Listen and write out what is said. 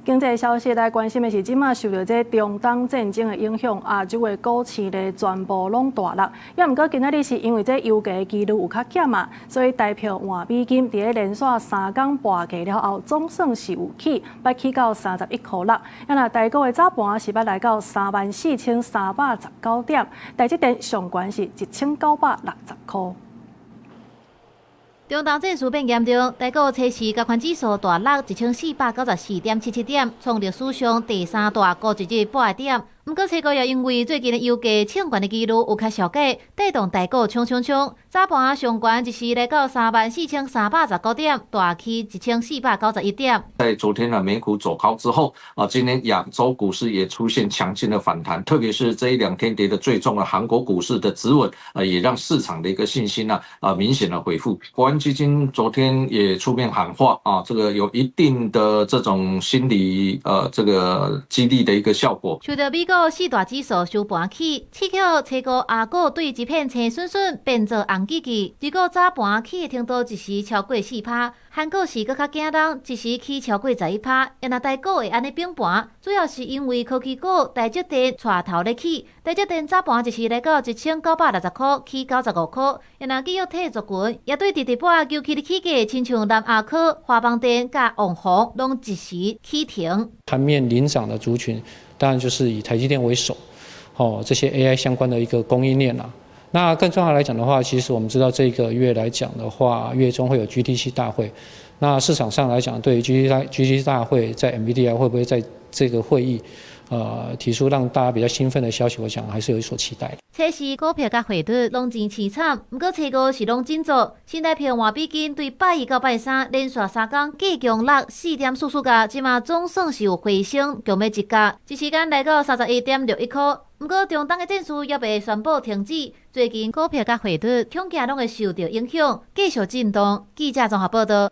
經濟消息來關心的是，這馬受著這中東戰爭的影響，亞洲的股市咧全部攏大落。也毋過今仔日是因為這油價的幾率有較減嘛，所以台票換美金佇咧連續三工跋價了後，總算是有起，捌起到31箍6。啊若台股的早盤是捌來到34,319點，台積電上懸是1960塊。中東戰事變嚴重，台股初時加權指數大落1494.77點，創歷史上第三大股一日跌點。毋過，初五也因為最近的油價衝懸的幾率有較小價，帶動台股衝衝衝。早盤上懸一時來到34,319點，大起1491點。在昨天的美股走高之後，啊，今天亞洲股市也出現強勁的反彈，特別是這一兩天跌得最重的韓國股市的止穩，啊，也讓市場的一個信心呢，啊，明顯的恢復。國安基金昨天也出面喊話，啊，這個有一定的這種心理，這個激勵的一個效果。受著美國四大指數收盤起，刺激初五亞股對一片青筍筍變做紅吱吱。日股早盤起的程度一時超過4趴，韓股是閣較驚人，一時起超過11趴。若台股會按呢崩盤，主要是因為科技股台積電帶頭咧起，台積電早盤一時來到1960塊，起95塊。若記憶體族群也對直直播求起的起價，親像南亞科、華邦電佮旺宏，攏一時起停。盤面領漲的族群，當然就是以台積電為首，哦，這些 AI 相關的一個供應鏈啦。那更重要來講的話，其實我們知道這個月來講的話，月中會有 GTC 大會。那市場上來講，對於 GTC 大會在 NVIDIA 會不會在這個會議，提出讓大家比較興奮的消息，我想還是有所期待。初時股票佮匯率攏真淒慘，毋過初五是攏振作。新台票換美金對拜一到拜三連續三工計強落4.44角，這馬總算是有回升，強欲一角，一時間來到31.61塊。毋過中東的戰事猶未宣布停止，最近股票佮匯率恐驚攏會受著影響，繼續震盪。記者綜合報導。